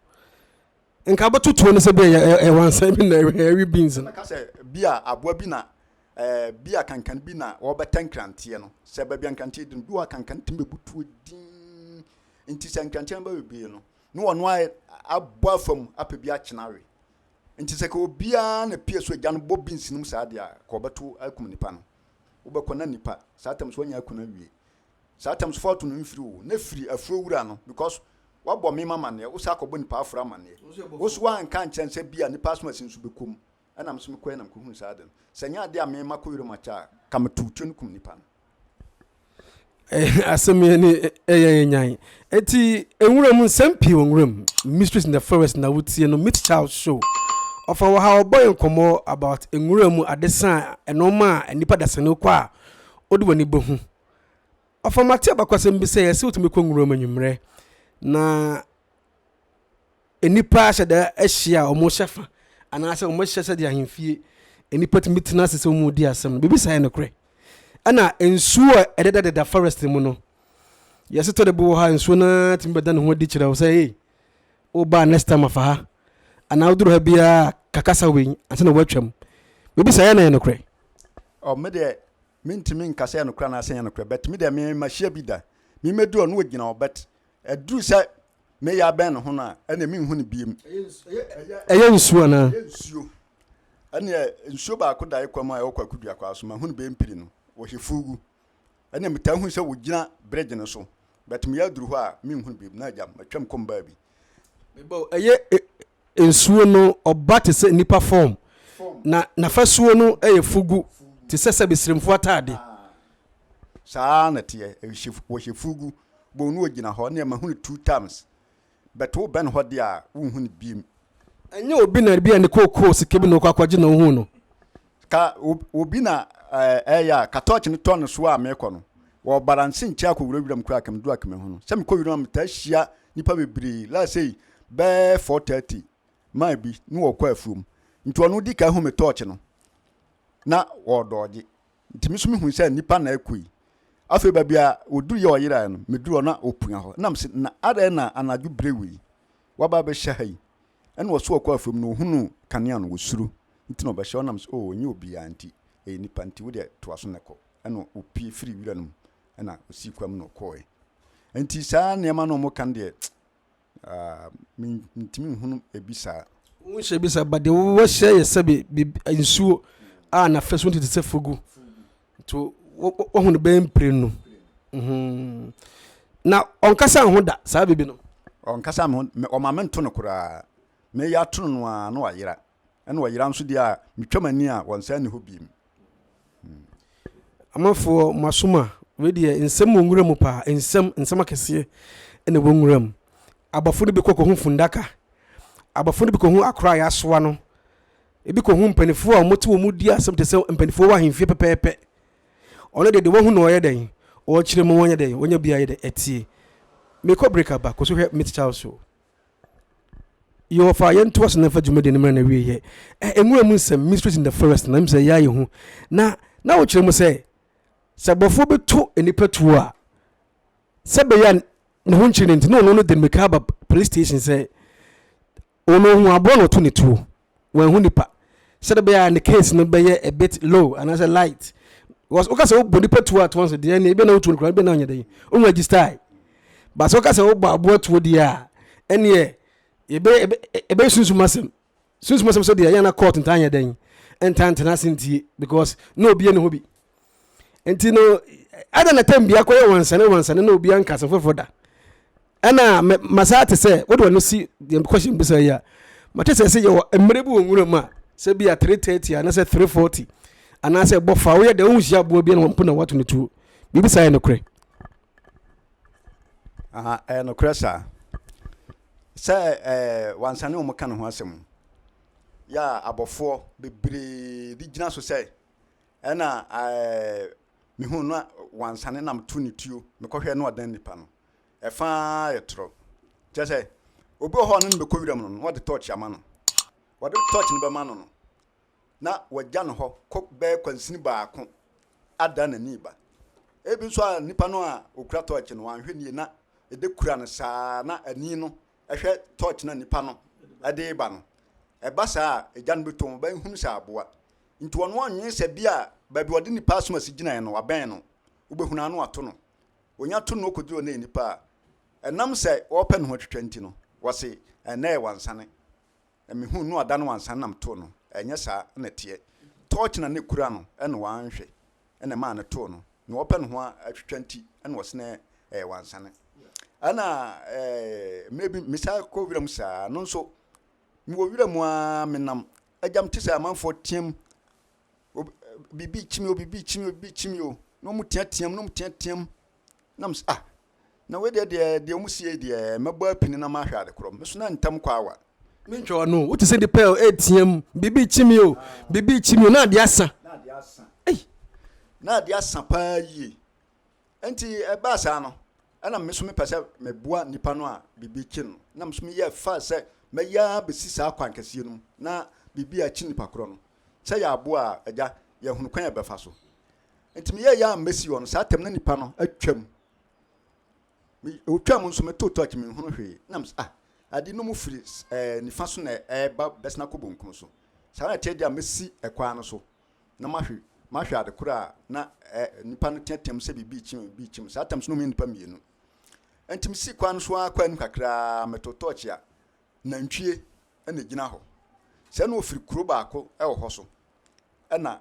nka wobɛto tuo no sɛ bi ɛyɛ wansan bi na ɛwe beans no. Mɛka sɛ bi a aboa bi na ɛɛ bi a kankan bi na wɔbɛtɛ nkranteɛ no sɛ baabi a nkranteɛ di no bi wɔ a kankan tumi bɛbu tuo dinn nti sɛ nkranteɛ no ba bebree no na wɔn ayɛ abɔ afa mu apɛ bi akyena awe nti sɛ ka obiara na pie so agya no bɔ beans no mu saa deɛ a ka ɔbɛto akum nipa no wobɛkɔ na nipa saa tam so wanya aku no awie Saa terms fault no mfiri wo na firi afuo wura no because wabɔ me amaneɛ wo saa kɔbɔ nipa aforo amaneɛ wo so wanka nkyerɛ sɛ bi a nipa asomasi nso bɛkɔ mu ɛna me so mekɔɛ na mekɔhunu saa ade no sɛ nyɛ adeɛ a me makɔ werɛ mu akyɛ a ka meto tuo no kum nipa no. Asɛm yi ne ɛyɛ yɛ nyan. Eti nwura mu nsɛm pii wɔ nwura mu. Mysteries in the forest na wotie no Meet Charles show. Ɔfa wɔ ha ɔbɔ yɛn nkɔmmɔ about nwura mu adesa a nneɛma a nnipa dasani kɔ a wode w'ani bɛhu. Ɔfa mate abakɔsɛm bi sɛ yɛsɛ wotumi kɔ nwuram anwummerɛ na nnipa ahyɛ da ahyia a wɔhyɛ fa anaasɛ wɔhyɛ sɛdeɛ ahemfie nnipa tumi tena ase sɛ wɔredi asɛm no biribi saa yɛ nokorɛ ɛna nsuo a ɛdedadeda forest mu no yɛsɛ tɔ de bi wɔ ha nsuo no ara tumi bɛda ne ho adi kyerɛ wo sɛ ei woba next time afa ha anaa woduru ha biara kakasa wei ansa na woatwam biribi saa yɛ na yɛ nokorɛ. Ɔ me deɛ Mentumi nka sɛ ɛyɛ nokorɛ anaasɛ ɛnyɛ nokorɛ but me deɛ me mahyia bi da. Memɛduru hɔ no ɔgyina hɔ but ɛduru sɛ meyɛ abɛn ne ho no a ɛnna menhu no biem. Ɛyɛ nsuo anaa? Ɛyɛ nsuo. Ɛnneɛ nsuo baako da ekwa mu a ɛwɔ Kwaku Dua kwaa so mahu no bɛyɛ mpiri no wɔhyɛ fuugu. Ɛnneɛ metaa hu sɛ wɔgyina bridge no so but meyɛ aduru hɔ a menhu no biem na agya matwam kɔ mbaa bi. Mebɔ ɛyɛ nsuo no ɔba te sɛ nipa form na n'afasuo no yɛ fugu te sɛ sɛbe sremfoɔ ataade. Saa na ɛteɛ, wɔhyɛ fugu, bohu no ɔgyina hɔ, ɛnneɛ mahu no two times but wo bɛn hɔ deɛ a wonhu no biem. Ɛnyɛ obi na bi a ne kookoo sika bi na ɔkɔ akɔgye na ohuu no. Ka obi na ɛyɛ a ka torch no tɔ ne so a mekɔ no, wɔ baranse nkyɛn akɔ wura wuram koraa ka medu a ka mehu no. Sɛ mekɔ wuram a metaa hyia nnipa bebree, last sei bɛyɛ 4:30 man bi na wɔkɔ afuom. Nti ɔno di kan hu me torch no na ɔredɔɔgye. Nti me nso mehu sɛ nnipa na ɛkɔ yi. Afei baabi a wɔduru yɛ ɔyeraeɛ no, meduru hɔ na ɔpua hɔ. Na mese, na adɛn na anadwo berɛ wei waba abɛhyɛ ha yi? Ɛna ɔso ɔkɔ afuom no, ɔhunuu kanea no, ɔsuro. Nti na ɔbɛhyɛ hɔ. Na mese, oh, ɛnyɛ obiara nti, ɛyɛ nnipa nti, wo deɛ toa so na kɔ. Ɛna ɔpue firii wira no mu, ɛna ɔsii kwan mu na ɔkɔɔɛ. Nti saa nneɛma no a wɔka no deɛ, Ah, mentumi nhunu ebi saa. Wonhyɛ bi saa, but deɛ wɔhyɛ yɛ sɛ bi nsuo a n'afɛso no tete sɛ fugu. Nti wohu no bɛyɛ mprenu. Mhm. Na ɔnkasa ho da saa biribi no. Ɔnkasa me ho, ɔma mento no koraa. Meyɛ ato no no ara na wayera. Ɛna ɔyera nso deɛ a, metwa m'ani a, wɔnsan nni hɔ biem. Amanfoɔ mo asom a, wei deɛ nsɛm wɔ nwura mu paa, nsɛm, nsɛm akɛseɛ na ɛwɔ nwura mu. Abɔfo no bi kɔ kɔhu fundaka, abɔfo no bi kɔhu akora a yɛasoa no, ebi kɔhu mpanimfoɔ a wɔte wɔn mu di asɛm te sɛ mpanimfoɔ wɔ ahemfie pɛpɛɛpɛ. Ɔno deɛ deɛ wahu na ɔyɛ dɛn, ɔrekyerɛ mu wɔnyɛ dɛn, wɔnya bi ayɛ dɛn atie. Mekɔ break aba, kɔ so hwɛ Meet Charles Show. Yehofa, yɛntoa so na mfa dwumadi no mmra n'awieɛ. Ɛ, nwura mu nsɛm, Mysteries in the Forest, na sɛ yɛayɛ hu. Na, na wokyerɛ mu sɛ, sɛ bɔfoɔ bi to nnipa tuo a, sɛ bɛyɛ a ne ho nkyere no nti, na ɔno no de mmirika aba police station sɛ ɔno ohu aboa na ɔto ne tuo, wanhu nipa. Sɛde bɛyɛ a ne case no bɛyɛ a bit low anaasɛ light. Because woka sɛ wobɔ nipa tuo a to nso deɛ ɛne ebi na wotuo no koraa ebi na ɔnyɛ dɛn, ɔnhu register. But sɛ woka sɛ wobɔ aboa tuo deɛ a, ɛneɛ ɛbɛyɛ ɛbɛyɛ sunsum asɛm. Sunsum asɛm so deɛ ɛyɛ na court ntaa nyɛ dɛn, ntaa ntena ase ntie because na obi ne ho bi. Nti no, ɛda na tɛm bia kɔyɛ wansane wansane na obi anka asɛm foforɔ da. Ɛna masaa te sɛ wode w'ano si deɛ question bisa yi a, mate sɛ sɛ yɛwɔ mmerɛ bi wɔ nwura mu a, sɛ bi a 3:30 anaasɛ 3:40 anaasɛ ɛbɔ fa woyɛ deɛ wonhyia aboa bi na mpo na woato no tuo. Biribi saa yɛ nokorɛ? Aha, ɛyɛ nokorɛ saa. Sɛ ɛɛ wansane wɔn ka ne ho asɛm yɛ a abɔfoɔ bebree de gyina so sɛ ɛna ɛɛ mehu no a wansane nam to ne tuo mekɔhwɛ no ɔdan nipa no ɛfa ara yɛ torɔ. Kyerɛ sɛ obi wɔ hɔ a ɔne no bɛkɔ wiram no na wɔde tɔɔkye ama no. Wɔde tɔɔkye no bɛma no no na wɔagya no hɔ kɔ bɛyɛ kwansini baako adan n'ani ba. Ebi nso a nipa no a okura tɔɔkye no wanhwɛ nie na ɛde kura no saa na ani no ɛhwɛ tɔɔkye no a nipa no ɛde ba no. Ɛba saa a egya no bɛtɔ mu bɛhunu sɛ aboa. Nti ɔno ɔnwen sɛ bi a baabi ɔde nipa asom asi gyinaeɛ no wabɛn no wobɛhunu ano ato no. Onya to no okoduru hɔ na ɛyɛ nipa a, ɛnam sɛ ɔrepɛ ne ho atwitwa nti no, wɔse ɛnnɛ yɛ wansane. Na mehuu no ada no wansane na metoo no. Ɛnyɛ saa na ɛteɛ. Tɔɔkye na na ɛkura no na wanhwɛ na ɛmaa no too no. Nea ɔrepɛ ne ho atwitwa nti na ɔse na ɛyɛ wansane. Ɛna ɛɛ mmerɛ bi mesan kɔ wuram saa no nso mewɔ wuram ara menam agya mete sɛ amanfoɔ team biribi kyi me o biribi kyi me o biribi kyi me o na wɔn teateam na wɔn teateam na mo sɛ ah na wei deɛ deɛ deɛ wɔn sie deɛ mɛbɔ apini na mahwɛ ade korɔ me so na ntam kɔ awa. Mentwa w'ano wote sɛ nipa ɛreteam biribi kyi me o biribi kyi me o na adeɛ asa. Na adeɛ asa. Na adeɛ asa paa yie. Enti ɛbaa saa no, ɛna me nso mepɛ sɛ meboa nipa no a biribi kye no. Na me nso meyɛɛ faa sɛ mɛyɛ ara bɛsi saa kwan kɛseɛ no mu na biribi a akyi nipa korɔ no, sɛ yɛ aboa a, agya, yɛahunu kwan a yɛbɛfa so. Enti meyɛɛ yɛ a mɛsi hɔ no, saa tɛm na nipa no atwam. Ɔtwam nso metoo tɔɔkye menhunu hwee. Na mesɛ, ah, ade no mu firi eh, nifa so na ɛreba bɛsena kɔ bonkum so. Saa na ɛteɛ deɛ a mɛsi ɛkwan no so. na mahwɛ mahwɛ ade koro a na ɛ nipa no teateam sɛ biribi rekyim biribi rekyim. Saa tam so na wɔyɛ nnipa mmienu. Nti mesii kwan no so ara kɔɔ anim kakraa, metoo tɔɔkye a, nantwie na ɛgyina hɔ. Sɛ na ɔfiri kuro baako wɔ hɔ so na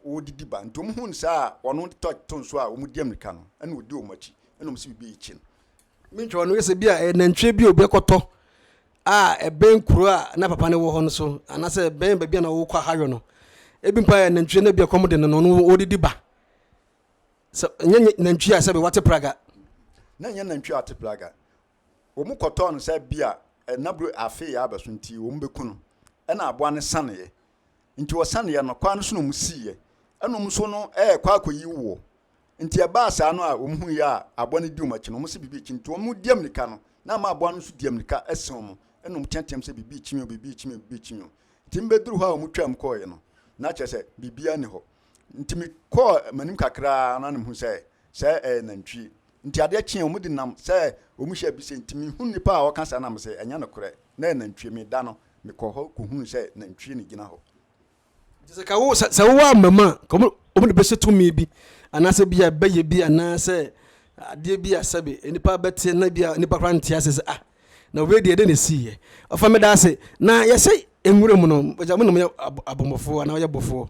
wɔredidi ba. Nti wɔhuu no saa a, ɔno de tɔɔkye too nso a wɔdi ammirika no, ɛna ɔdi wɔn akyi, ɛna wɔn sɛ biribi rekye no. Mentwa no yɛ sɛ bi a ɛyɛ nantwie bi a obi akɔtɔ a ɛbɛn kuro a na papa no wɔ hɔ no so anaasɛ ɛbɛn baabi a na wɔkɔ ahayɔ no. Ebi mpo ayɛ nantwie na bi ɛkɔm de no no ɔno ɔredidi ba. Sɛ ɛnyɛ nantwie a sɛbi wate praga. Na ɛnyɛ nantwie a wate praga. Wɔn kɔtɔɔ no sɛ bi a ɛnaburo afe yɛ abɛso nti wɔn bɛku no. Ɛna aboa no saneɛ. Nti wɔsaneɛ no kwan no so na wɔn siiɛ. Ɛna wɔn nso no ɛɛkɔ akɔyi woɔ. Nti ɛbaa saa no a wɔn huiɛ a aboa no di wɔn akyi no, wɔn se biribi rekyi. Nti wɔn di ammirika no, na ama aboa no nso di ammirika sen wɔn. Ɛna wɔn teateam sɛ biribi rekyi me o, biribi rekyi me o, biribi rekyi me o. Nti mbɛduru hɔ a wɔn twaam kɔeɛ no, na kyerɛ sɛ biribiara nni hɔ. Nti mekɔɔ m'anim kakra na mehu sɛ sɛ ɛyɛ nantwie. Nti adeɛ kyeeɛ wɔn de nam sɛ wɔn hyɛ bi sɛ nti mehu nipa a ɔka saa na mese ɛnyɛ nokorɛ na ɛyɛ nantwie. Meda no mekɔɔ hɔ kɔhunu sɛ nantwie na ɛgyina hɔ. Nti sɛ ka wo sɛ sɛ wowɔ ama mu a ka wɔn wɔn de bɛhyɛ tumi bi anaasɛ bi a bɛyɛ bi anaasɛ adeɛ bi a sɛbe nipa bɛte na bi a nipa koraa nte ase sɛ ah na wei deɛ ɛdɛ na ɛsiiɛ ɔfa meda ase na yɛsɛ nwura mu no agya mo na moyɛ abɔmmɔfoɔ anaa wɔyɛ bɔfoɔ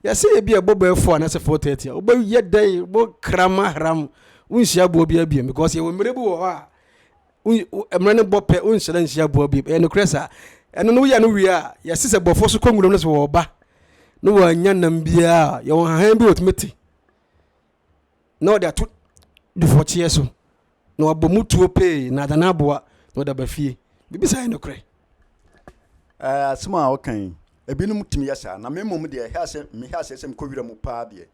yɛsɛ yɛ bi a ɛbɔ bɛyɛ 4 anaasɛ 4:30 a wobɛyɛ dɛn wobɔ krama hram wonhyia aboa bi abiem because yɛwɔ mmerɛ bi wɔ hɔ a mmerɛ no bɔ pɛ wonhyɛ da nhyia aboa bi ɛyɛ nokorɛ saa ɛno no woyɛ no wie a yɛse sɛ bɔfoɔ so kɔ nwuram no sɛ wɔba na wɔanya nam biara yɛwɔ hahan bi wɔtumi te na wɔde ato dufɔkyeɛ so na wabɔ mu tuo pee na adane aboa na wɔde aba fie biribi saa yɛ nokorɛ. Asɛm a ɔka yi, ebinom tumi yɛ saa, na me mmom deɛ, ɛhɛ asɛ mehɛ asɛ sɛ mekɔ wira mu paa deɛ,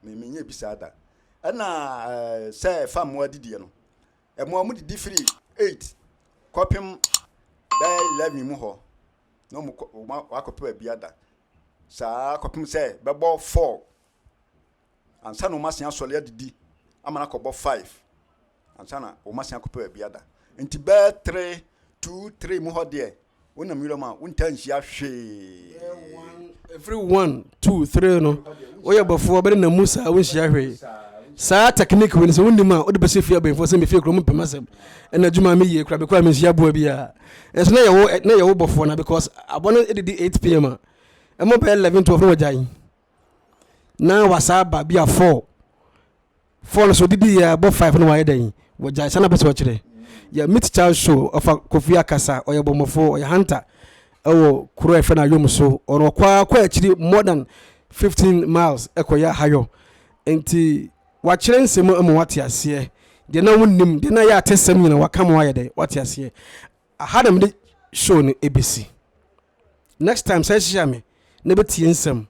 menyɛ bi saa da. Ɛna sɛ ɛfa mmoa didiɛ no, Mmoa wɔn didi firi 8 kɔpem bɛyɛ 11 mu hɔ na wɔn kɔ wɔn akɔpɛ baabi ada saa kɔpem sɛ bɛbɔ 4 ansa na wɔn asen asɔre adidi ama no akɔbɔ 5 ansa na wɔn asen akɔpɛ baabi ada nti bɛyɛ 3 2 3 mu hɔ deɛ Wonam wuram a, wontaa nhyia hwee. Ɛfiri 1, 2, 3 no, woyɛ bɔfoɔ bɛde nam mu saa wonhyia hwee. Saa technique wei no sɛ wonnim a wode bɛhyɛ fie abɛnfoɔ sɛ mefie kuro mu mpem asɛm ɛna adwuma meyie kora mekɔ a menhyia aboa biara. Ɛnso na yɛwo na yɛwo bɔfoɔ na because aboa no didi 8 pm a ɛmo bɛyɛ 11 12 na wagyae na wasa aba bi a 4 4 no so didi yɛ bɔ 5 no wayɛ dɛn wɔgyae saa na pɛ sɛ ɔkyerɛ yɛ meet child show ɔfa kofi akasa ɔyɛ bɔmmɔfo ɔyɛ hunter ɛwɔ kuro a ɛfɛ no ayom so ɔno ɔkɔ akɔ akyiri more than 15 miles ɛkɔyɛ ahayɔ nti wakyerɛ nsɛm ama wate aseɛ deɛ na wonim deɛ na yɛ atesɛm nyina waka ma wayɛ dɛn wate aseɛ aha na mede show no ɛbɛsi next time sɛ hyia me na bɛtie nsɛm.